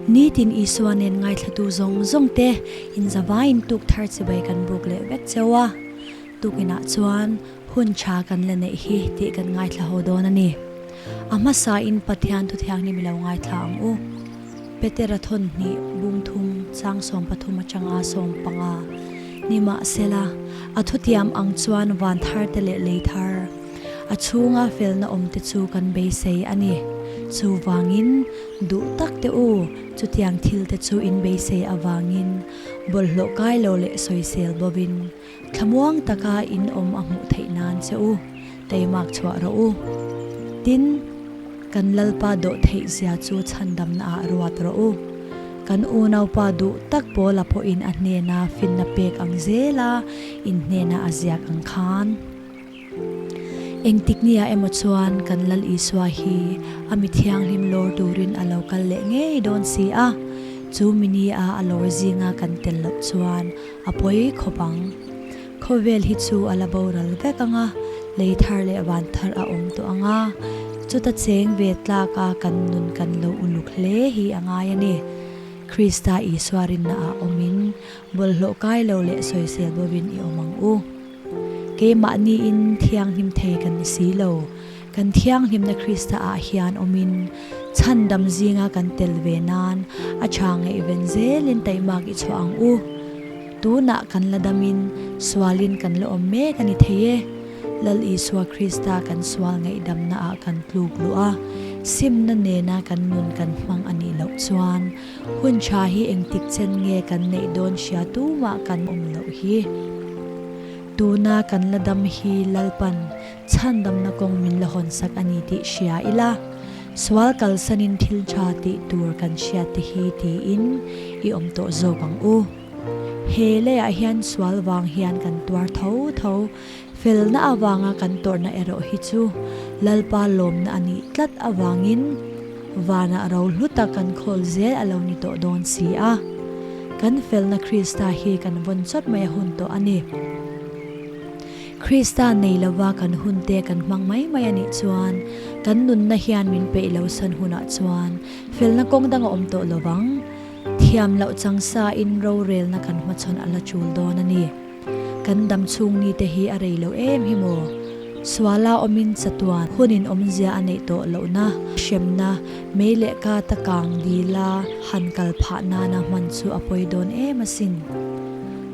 Nitin Isua nen ngaithlatu zawng zawng te inzavaiin tuk thar chibai kan buk leh vek cheu a, tukinah chuan hun tha kan la neih hi tih kan ngaithla ho dawn a ni. A hmasain Pathian thuthianghlim i lo ngaithla ang u. Petera thawn hnih bung thum chang 13 atanga 15 Nimahsela, a thutiam ang chuan van thar te leh lei thar, a chhunga felna awm te chu kan beisei a ni. Chuvangin, duh tak te u, chutiang thil te chu in beisei avangin bawlhhlawh kai lo leh sawisel bovin thlamuang taka in awm a hmuh theih nan che u, teimak chhuah rawh u. Tin, kan Lalpa dawh theih zia chu chhandamna ah ruat rawh u. Kan unaupa duh tak Paula pawhin a hnena finna pek ang zela in hnena a ziak ang khan. Engtik nia emaw chuan kan Lal Isua hi a mi thianghlim lawr turin a lo kal leh ngei dawn si a, chu mini a a lawr zinga kan tel loh chuan a pawi khawp ang. Khawvel hi chu a la boral vek ang a, lei thar leh van thar a awm tawh ang a, chuta cheng ve tlaka kan nun kan lo uluk hle hi a ngai a ni. Krista Isua rinna ah awmin bawlhhlawh kai lo leh sawisel bovin i awm ang u. Keimahniin thianghlim thei kan ni si lo. Kan thianghlimna Krista ah hian awmin chhandam zinga kan tel ve nan a tha ngaihven zelin taihmak i chhuah ang u. Tunah kan la damin sualin kan la awm mek a ni thei e. Lal Isua Krista kan sual ngaihdamna ah kan tluk luh a, simna nena kan nun kan hmang a nih loh chuan Hun tha hi engtik chen nge kan neih dawn hria tumah kan awm loh hi. Tuna kan la dam hi Lalpan chhandamna kawng min la hawnsak a ni tih hria ila, sual kalsanin thil tha tih tur kan hriat te hi tiin i awm tawh zawk ang u. He leiah hian sual vang hian kan tuar tho tho, felna avanga kan tawrhna erawh hi chu Lalpa lawmna a nih tlat avangin, Vanah ro hlu tak kan khawl zel a lo ni tawh dawn si a. Kan felna Krista hi kan vawn chawt mai a hun tawh a ni. Krista nei lova kan hun te kan hmang mai mai a nih chuan kan nunna hian min peih lo san hunah chuan felna kawng dang a awm tawh lovang. Thiam loh chang sa in rorelna kan hmachhawn a la chul dawn a ni. Kan dam chhung ni te hi a rei lo em hi maw? Suala awmin chatuan hunin awmzia a neih tawh lohna, hremna, mei leh ka ta kang dila han kal phah nana hman chu a pawi dawn em asin.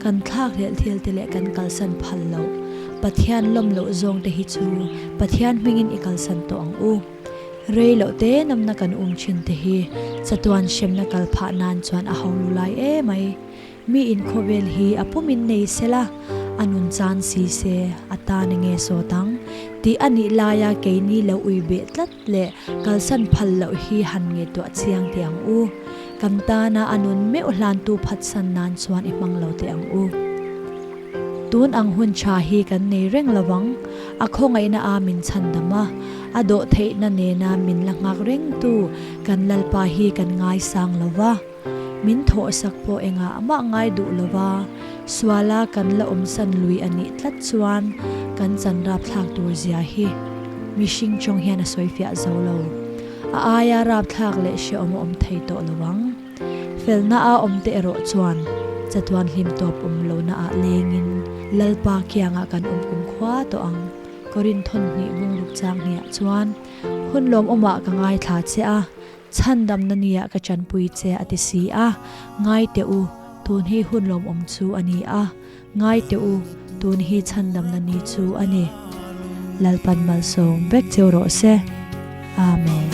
Kan thlak hlelh thil te leh kan kalsan phal loh, Pathian lawm loh zawng te hi chu Pathian hmingin i kalsan tawh ang u. Rei loh te namna kan um thin te hi chatuan hremna kal phah nan chuan a ho lu lai emai. Mi in khawvel hi a pum in nei se la, a nun chan si se, a tan enge sawt ang? Tih a nih laia keini lo ui beh tlat leh kalsan phal loh hi han ngaihtuah chiang teh ang u. Kan tana a nun meuh hlantu phatsan nan chuan i hmang lo teh ang u. Tun ang hun tha hi kan nei reng lo vang, a khawngaihna a min chhandam a, a dawhtheihna nena min la nghak rengtu kan Lalpa hi kan ngaisang lo va. Min thawhsak pawh engah mah ngai duh lova, suala kan la awmsan lui a nih tlat chuan kan chan rapthlak tur zia hi mihring chawng hian a sawifiah zo lo. A aia rapthlak leh hrehawm a awm thei tawh lo ang. Felna a awm te erawh chuan chatuan hlim tawp awm lohna ah lengin Lalpa kiangah kan awm kumkhua tawh ang. Korin thawnhnih bungruk chang hniah chuan hun lawmawmah ka ngaithla che a, Chhandamna nia ka chanpui che a ti si a, ngai teh u, tun hi hun lawmawm chu a ni a, ngai teh u, tun hi chhandamna ni chu a ni. Lalpan malsawm vek cheu rawh se. Amen.